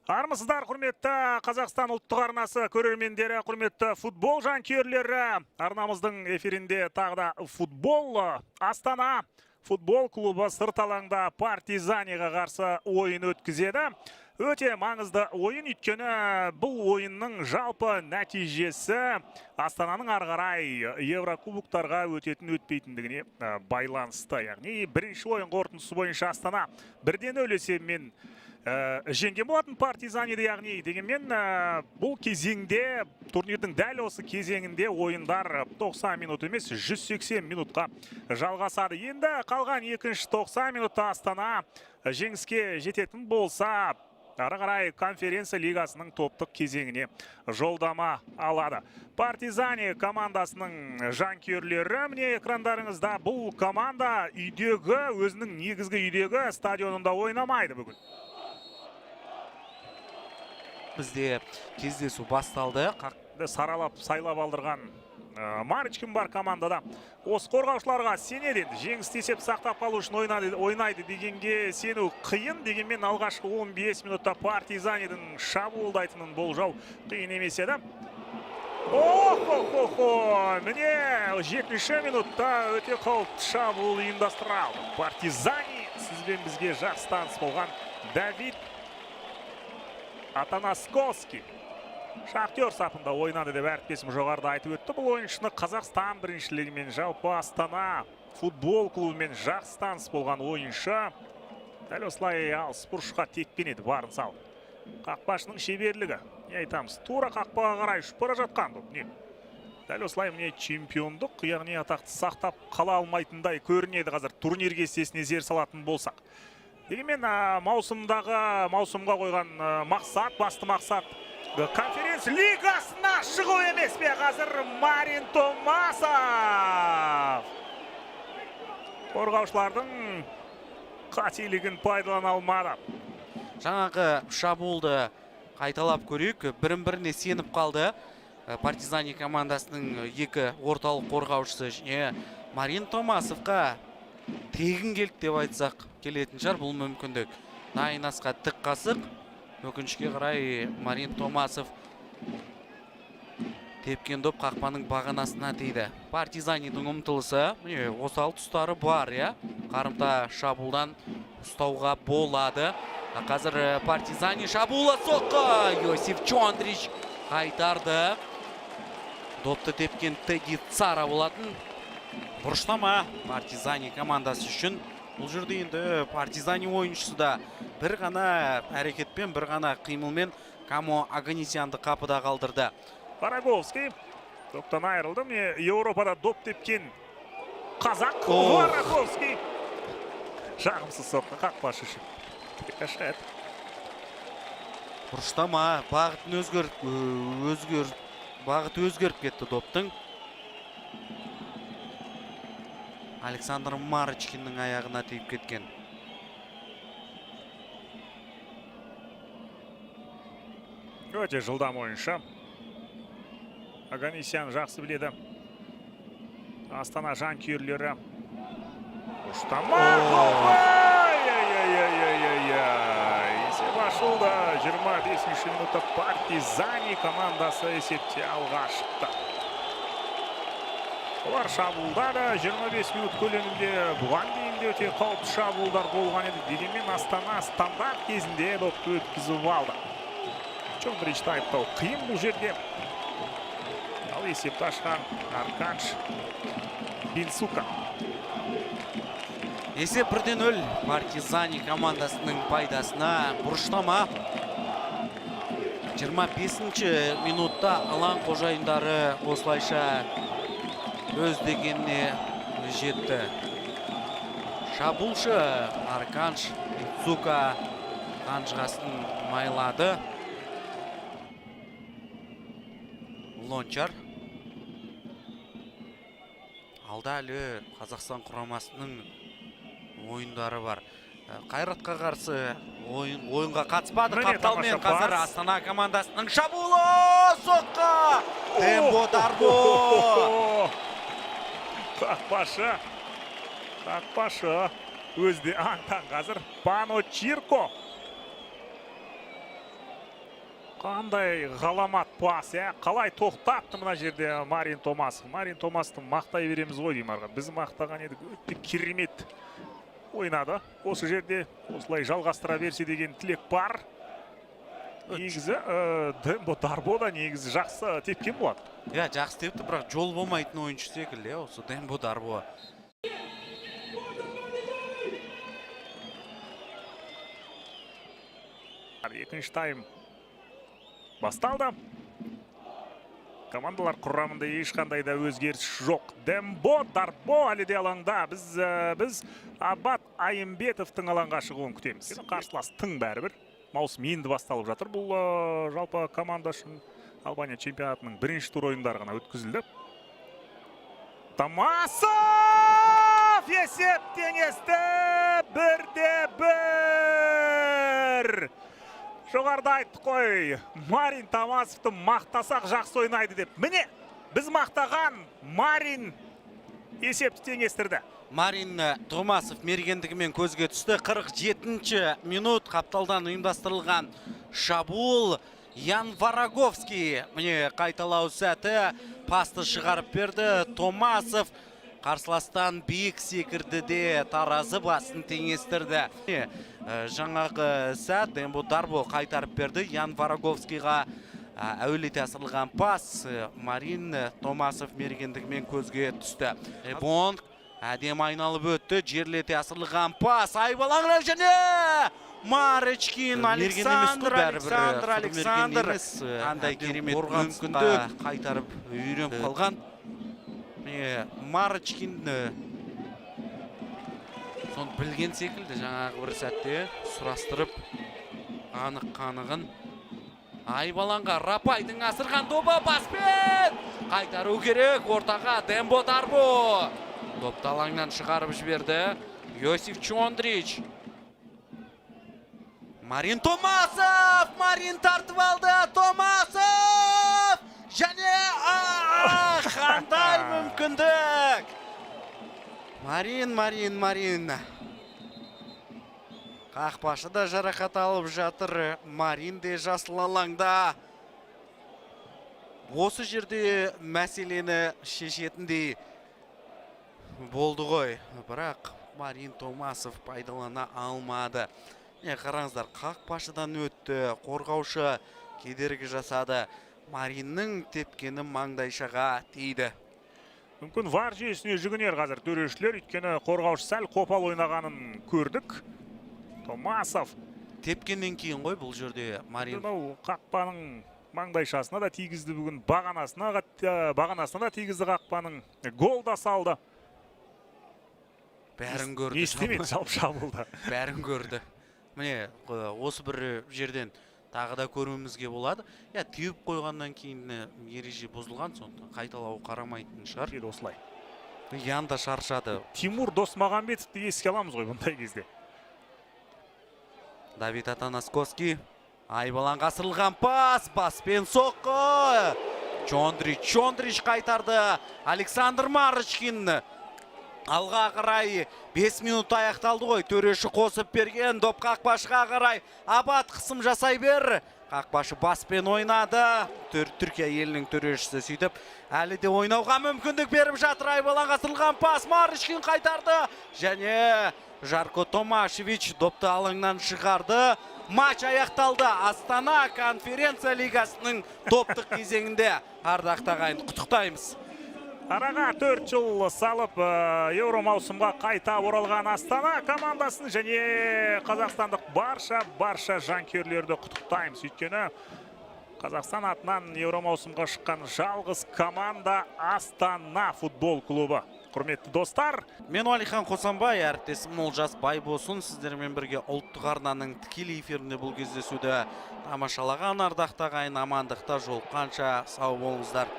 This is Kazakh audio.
Армысыздар, құрметті Қазақстан ұлттық арнасы көрермендері, құрметті футбол жанкүйерлері. Арнамыздың эфирінде тағы да футбол. Астана футбол клубы сырт алаңда Партизаниға қарсы ойын өткізеді. Өте маңызды ойын, өйткені бұл ойынның жалпы нәтижесі Астананың ары қарай Еврокубоктарға өтетін өтпейтіндігіне байланысты. Яғни бірінші ойын қорытындысы бойынша Астана 1-0 есебімен жеңген болатын Партизаниді, яғни дегенмен бұл кезеңде, турнирдің дәл осы кезеңінде ойындар 90 минут емес, 180 минутқа жалғасады. Енді қалған екінші 90 минутта Астана жеңіске жететін болса, ары қарай конференция лигасының топтық кезеңіне жолдама алады. Партизани командасының жанкүйерлері міне экрандарыңызда. Бұл команда үйдегі, өзінің негізгі үйдегі стадионында ойнамайды бүгін. Бізде кездесу басталды. Саралап, сайлап алдырған Марочкин бар командада. Осы қорғаушыларға сенеді енді. Жеңісті есеп сақтап қалу үшін ойнайды дегенге сену қиын. Дегенмен алғашқы 15 минутта Партизанидің шабуылдайтынын болжау қиын емес еді. Ох-хо-хо-хо! Міне, 7-ші минутта өте қауіпті шабуыл ұйымдастыра алды. Партизани сізбен бізге жақсы таныс болған Давид Атанасковский. Шахтер сапында ойнады деп әріптесім жоғарыда айтып өтті. Бұл ойыншыны Қазақстан біріншілігімен, жалпы Астана футбол клубымен жақсы таныс болған ойыншы. Дәл осылай алыс бұрышқа тепкен еді барын салып. Қақпашының шеберлігі. Не айтамыз? Тура қақпаға қарай ұшып бара жатқан доп. Не? Дәл осылай міне чемпиондық, яғни атақты сақтап қала алмайтындай көрінеді қазір турнир кестесіне зер салатын болсақ. Дегенмен, маусымға қойған мақсат, басты мақсат конференция лигасына шығу емес пе? Қазір Марин Томасов қорғаушылардың қателігін пайдалана алмады. Жаңағы шабуылды қайталап көрейік. Бірін-біріне сеніп қалды. Партизани командасының екі орталық қорғаушысы және Марин Томасовқа тегін келді деп айтсақ келетін шығар бұл мүмкіндік. Дайын асқа тік қасық. Өкінішке қарай Марин Томасов тепкен доп қақпаның бағанасына тиді. Партизанидің ұмтылысы, міне, осал тұстары бар, иә. Қарымта шабуылдан ұстауға болады. Қазір Партизани шабуылы, соққы. Йосиф Чондрич қайтарды. Допты тепкен Теги Цара болатын. Бұрыштама Партизани командасы үшін. Бұл жерде енді Партизани ойыншысы да бір ғана әрекетпен, бір ғана қимылмен Камо Аганесянды қапыда қалдырды. Вороговский доптан айырылды. Міне, Еуропада доп тепкен қазақ Ох. Вороговский. Жағымсыз соққы қақпашы үшін. Рикошет. Бұрыштама, бағытын өзгерт, өзгер, бағыты өзгеріп кетті доптың. Александр Марочкиннің аяғына тиіп кеткен. Өте жылдам ойыншы. Аганесян жақсы біледі. Астана жанкүйерлері. Бұрыштама. Ай-яй-яй-яй-яй-яй. Есеп ашылды. 25-ші минутта Партизани командасы есепте алға шықты. Олар шабуылдады. 25 минут көлемінде бұған дейін де өте қауіпті шабуылдар болған еді. Дегенмен Астана стандарт кезінде допты өткізіп алды. Чондричті айыптау қиын бұл жерде. Ал есепті ашқан Арканш Бинсука. Есеп 1-0 Партизани командасының пайдасына. Бұрыштама. 25-ші минутта алаң қожайындары осылайша өз дегеніне жетті. Шабуылшы Арканш Бинсука қанжығасын майлады. Лончар. Алда әлі Қазақстан құрамасының ойындары бар. Қайратқа қарсы ойынға қатыспады. Міне Қапталмен тамаша қазір пас. Астана командасының шабуылы, соққы! Тембо Дарбо! Қақпашы. Қақпашы. Өзі де аң-таң қазір. Пано Чирко. Қандай ғаламат пас, иә? Қалай тоқтатты мына жерде Марин Томасов. Марин Томасовты мақтай береміз ғой деймін арға. Біз мақтаған едік, өте керемет ойнады. Осы жерде осылай жалғастыра берсе деген тілек бар. Негізі Дембо Дарбо да негізі жақсы тепкен болады. Иә, жақсы тепті, бірақ жол болмайтын ойыншы секілді, иә, осы Дембо Дарбо. Екінші тайм басталды. Командалар құрамында ешқандай да өзгеріс жоқ. Дембо Дарбо әлі де алаңда. Біз Абат Айымбетовтың алаңға шығуын күтеміз. Қарсылас тың бәрібір. Маусым енді басталып жатыр. Бұл жалпы команда үшін Албания чемпионатының бірінші тур ойындары ғана өткізілді. Томасов есеп теңесті, 1-1. Жоғарыда айттық қой, Марин Томасовты мақтасақ жақсы ойнайды деп. Міне, біз мақтаған Марин есепті теңестірді. Марин Томасов мергендігімен көзге түсті. 47-ші минут, қапталдан ұйымдастырылған шабуыл. Ян Вороговский, міне қайталау сәті, пасты шығарып берді. Томасов қарсыластан биік секірді де таразы басын теңестірді. Міне, жаңағы сәт Дембо Дарбо қайтарып берді. Ян Вороговскийға әуелете асырылған пас. Марин Томасов мергендігімен көзге түсті. Бонг әдемі айналып өтті. Жерлете асырылған пас. Айбалаңра және Марочкин, Александр, Александр, Александр. Қандай керемет мүмкіндік, қайтарып үйреніп қалған. Марочкин соны білген секілді жаңағы бір сәтте сұрастырып анық қанығын. Айбаланға Рапайдың асырған добы баспен қайтару керек ортаға. Дембо Дарбо допты алаңнан шығарып жіберді. Йосиф Чондрич. Марин Томасов! Марин тартып алды. Томасов! Және қандай мүмкіндік! Марин, Марин, Марин. Қақпашы да жарақат алып жатыр. Марин де жасыл алаңда. Осы жерде мәселені шешетіндей болды ғой. Бірақ Марин Томасов пайдалана алмады. Қараңыздар, қақпашыдан өтті, қорғаушы кедергі жасады. Мариннің тепкені маңдайшаға тиді. Мүмкін ВАР жүйесіне жүгінер қазір төрешілер, өйткені қорғаушы сәл қопал ойнағанын көрдік. Томасов тепкеннен кейін ғой бұл жерде Марин. Мынау қақпаның маңдайшасына да тигізді бүгін, бағанасына да тигізді қақпаның, гол да салды. Бәрін көрді. Не істемеді жалпы шабуылда. Бәрін көрді. Міне, осы бір жерден тағы да көруімізге болады. Я, теуіп қойғаннан кейін ереже бұзылған, сондықтан қайталау қарамайтын шығар. Енді осылай. Ян да шаршады. Тимур Досмағамбетовті еске аламыз ғой бұндай кезде. Давид Атанасковский. Айбаланға асырылған пас, баспен соққы. Чондрич, Чондрич қайтарды. Александр Марочкин. Алға қарай 5 минут аяқталды ғой. Төреші қосып берген доп қақпашыға қарай. Абат қысым жасай бер. Қақпашы баспен ойнады. Түркия елінің төрешісі сөйтіп әлі де ойнауға мүмкіндік беріп жатыр. Айбаланға асырылған пас, Марочкин қайтарды. Және Жарко Томашевич допты алаңнан шығарды. Матч аяқталды. Астана конференция лигасының топтық кезеңінде ардақты ағайын құттықтаймыз. Араға 4 жыл салып, Еуро маусымға қайта оралған Астана командасын және қазақстандық барша жанкүйерлерді құттықтаймыз. Өйткені Қазақстан атынан Еуро маусымға шыққан жалғыз команда Астана футбол клубы. Құрметті достар, мен Уәлихан Қосанбай, әріптесім Олжас Байбосын сіздермен бірге ұлттық арнаның тікелей эфирінде бұл кездесуді тамашалаған ардақты ағайын амандықта жолыққанша сау болыңыздар.